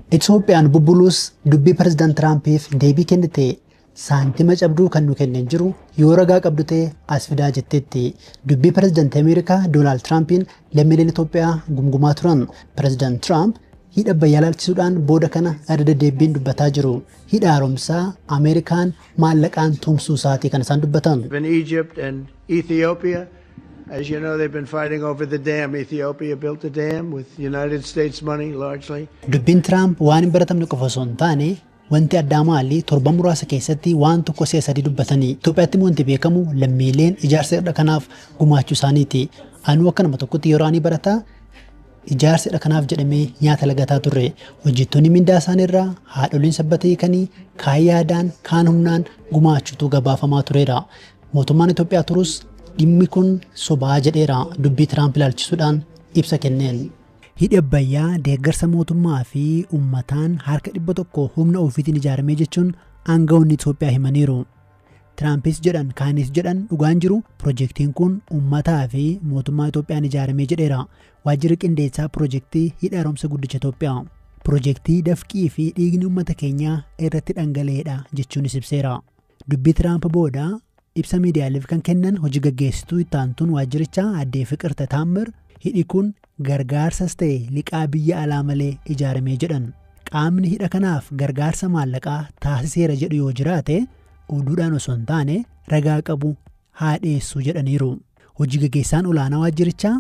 Itoophiyaan bubbuluus dubbii Pireezidaant Tiraampiif deebii kennite. Saantima cabduu kan nu kenneen jiru, yoo ragaa qabdu ta'e as fidaa jetteetti. Dubbii Pireezidaantii Ameerikaa Doonaald Tiraampiin lammiileen Itoophiyaa gumgumaa turan. Pireezidaant Tiraamp hidha Abbayyaa ilaalchisuudhaan booda kana irra deddeebiin dubbataa jiru. Hidha haaromsaa Ameerikaan maallaqaan tumsuu isaatii kan isaan dubbatan. In Egypt and Ethiopia, as you know, they've been fighting over the dam. Ethiopia built the dam with United States money largely. Dubbiin Tiraamp waan hin baratamne qofa osoo hin taane, wanti addaa maali? Torban muraasa keessatti waan tokko si'a sadii dubbatanii. Itoophiyaatti immoo wanti beekamu lammiileen ijaarsa hidha kanaaf gumaachuu isaaniiti. Anuu akka nama tokkotti yeroo ani barataa ijaarsa hidha kanaaf jedhamee nyaata lagataa turre. Hojjettoonni mindaa isaaniirraa, haadholiin sabbata hiikanii, kaan yaadaan kaan humnaan gumaachuutu gabaafamaa tureera. Mootummaan Itoophiyaa turus dhimmi kun sobaa jedheera dubbii Tiraamp ilaalchisuudhaan ibsa kenneen. Hidhi Abbayyaa deeggarsa mootummaa fi uummataan harka 100 humna ofiitiin ijaaramee jechuun aangawoonni Itoophiyaa himaniiru. Tiraampis jedhan kaanis jedhan, dhugaan jiru piroojeektiin kun uummataa fi mootummaa Itoophiyaan ijaaramee jedheera. Waajjirri qindeessaa piroojeektii hidha haaromsa guddicha Itoophiyaa. Piroojeektii dafqii fi dhiigni uummata keenyaa irratti dhangala'eedha jechuunis ibseera. Dubbii Tiraamp booda ibsa miidiyaaleef kan kennan hojii gaggeessituu itti aantuun waajjirichaa addee Fiqirta Taammir, hidhi kun gargaarsas ta'e liqaa biyya alaa malee ijaaramee jedhan. Qaamni hidha kanaaf gargaarsa maallaqaa taasiseera jedhu yoo jiraate, oduudhaan osoo hin taane ragaa qabu haa dhiyeessu jedhaniiru. Hojii gaggeessaan olaanaa waajjirichaa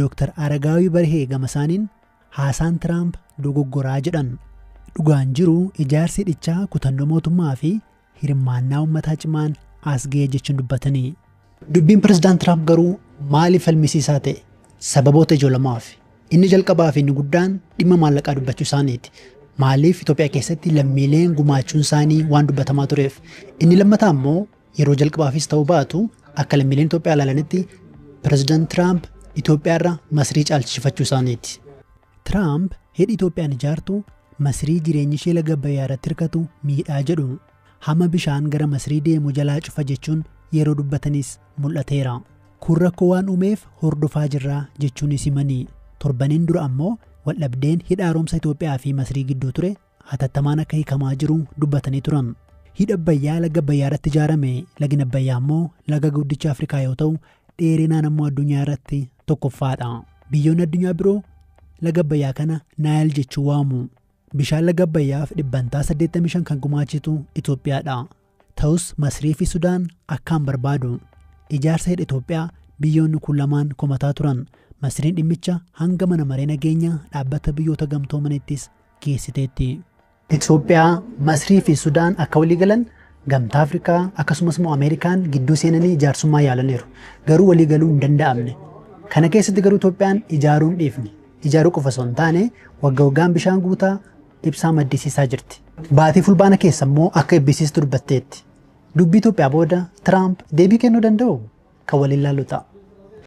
Dr. Aragaawii Barhee gama isaaniin haasaan Tiraamp dogoggoraa jedhan. Dhugaan jiru ijaarsi hidhichaa kutannoo mootummaa fi hirmaannaa uummataa cimaan as ga'e jechuun dubbatanii. Dubbiin Pireezidaant Tiraamp garuu maaliif falmisiisaa ta'e? Sababoota ijoo lamaaf. Inni jalqabaa fi inni guddaan dhimma maallaqaa dubbachuu isaaniiti. Maaliif? Itoophiyaa keessatti lammiileen gumaachuun isaanii waan dubbatamaa tureef. Inni lammataa immoo yeroo jalqabaafis ta'uu baatu, akka lammiileen Itoophiyaa ilaalanitti Pireezidaant Tiraamp Itoophiyaarra Masrii caalchifachuu isaaniiti. Tiraamp hidhi Itoophiyaan ijaartu Masrii jireenyi ishee laga Abbayyaa irratti hirkatu miidhaa jedhu. Hamma bishaan gara Masrii deemu jalaa cufa jechuun yeroo dubbatanis mul'ateera. Kun rakkoo waan uumeef hordofaa jirraa jechuunis himanii. Torbaniin dura ammoo waldhabdeen hidha haaromsa Itoophiyaa fi Masrii gidduu ture hatattamaan akka hiikamaa jiru dubbatanii turan. Hidha Abbayyaa laga Abbayyaa irratti ijaarame. Lagni Abbayyaa immoo laga guddicha Afrikaa yoo ta'u, dheerinaan ammoo addunyaa irratti tokkoffaadha. Biyyoonni addunyaa biroo laga Abbayyaa kana Naayil jechuun waamu. Bishaan laga Abbayyaaf dhibbantaa 85 kan gumaachitu Itoophiyaadha. Ta'us Masrii fi Sudaan akkaan barbaadu. Ijaarsa hidha Itoophiyaa biyyoonni kun lamaan komataa turan. Masriin dhimmicha hanga mana maree nageenyaa dhaabbata Biyyoota Gamtoomaniittis geessiteetti. Itoophiyaa, Masrii fi Sudaan akka walii galan Gamtaa Afrikaa akkasumas immoo Ameerikaan gidduu seenanii jaarsummaa yaalaniiru. Garuu walii galuu hin danda'amne. Kana keessatti garuu Itoophiyaan ijaaruu hin dhiifne. Ijaaruu qofa osoo hin taane, wagga waggaan bishaan guutaa ibsaa maddisiisaa jirti. Baatii Fulbaana keessa immoo akka eebbisiistu dubbatteetti. Dubbii Itoophiyaa booda Tiraamp deebii kennuu danda'u? Kan waliin laallu ta'a.